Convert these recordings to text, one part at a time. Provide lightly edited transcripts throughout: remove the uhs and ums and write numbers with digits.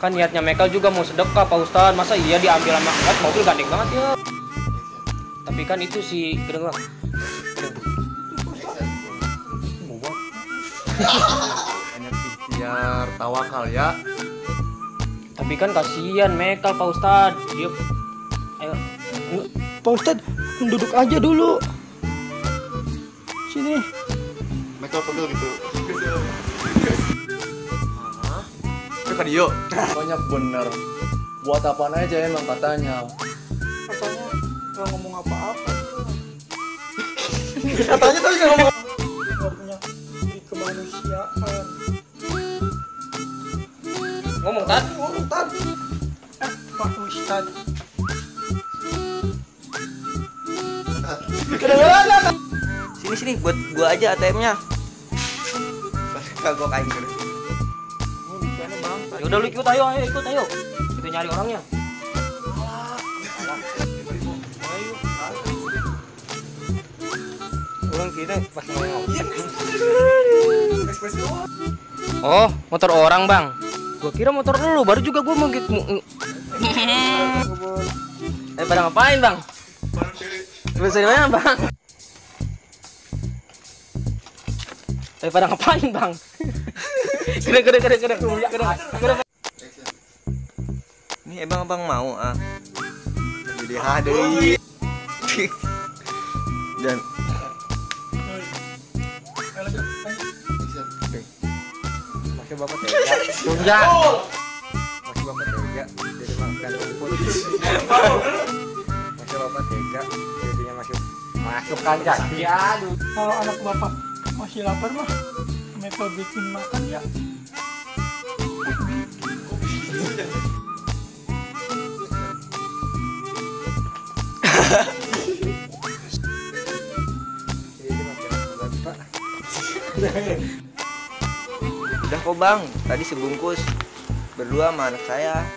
Kan niatnya Michael juga mau sedekah Pak Ustadz. Masa iya diambil sama mobil gandeng banget ya. Tapi kan itu si gedeng bang. Hanya ikhtiar tawakal ya. Tapi kan kasihan Michael Pak Ustadz. Dia ayo Pak Ustadz, duduk aja dulu. Sini. Michael pegel gitu. Itu kan Dio. Banyak bener. Buat apaan aja emang katanya. Katanya nggak ngomong apa-apa. Katanya tapi nggak ngomong. Nggak punya diri kemanusiaan. ngomong Tad. Ngomong Tad. Pak Ustadz. Kedengeran. Sini buat gua aja ATM-nya. Kagak kain gitu. Ya udah lu ikut ayo ikut. Kita nyari orangnya. Orang kita pas ngomong. Oh, motor orang, Bang. Gua kira motor lu, baru juga gua mau gitu. Pada ngapain, Bang? Bisa di mana, Bang? Pada ngapain, Bang? Keren. Ini abang mau ah. Jadi hadei. Dan Masih Bapak tega. Tunggu. Masih Bapak tega. Jadi makan rumput. Masih Bapak tega. Jadinya masukkan kaki. Aduh. Kalau anak bapak masih lapar mah, Michael bikin makan ya. udah kok bang, tadi sebungkus berdua sama anak saya.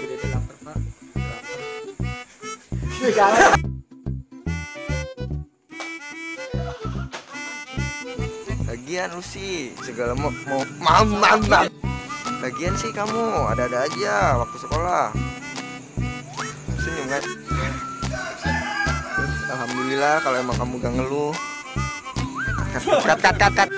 Udah lapar, Pak. Lagian lu sih segala mau Lagian sih kamu ada aja waktu sekolah. Senyum kan? Alhamdulillah kalau emang kamu gak ngeluh. Cut.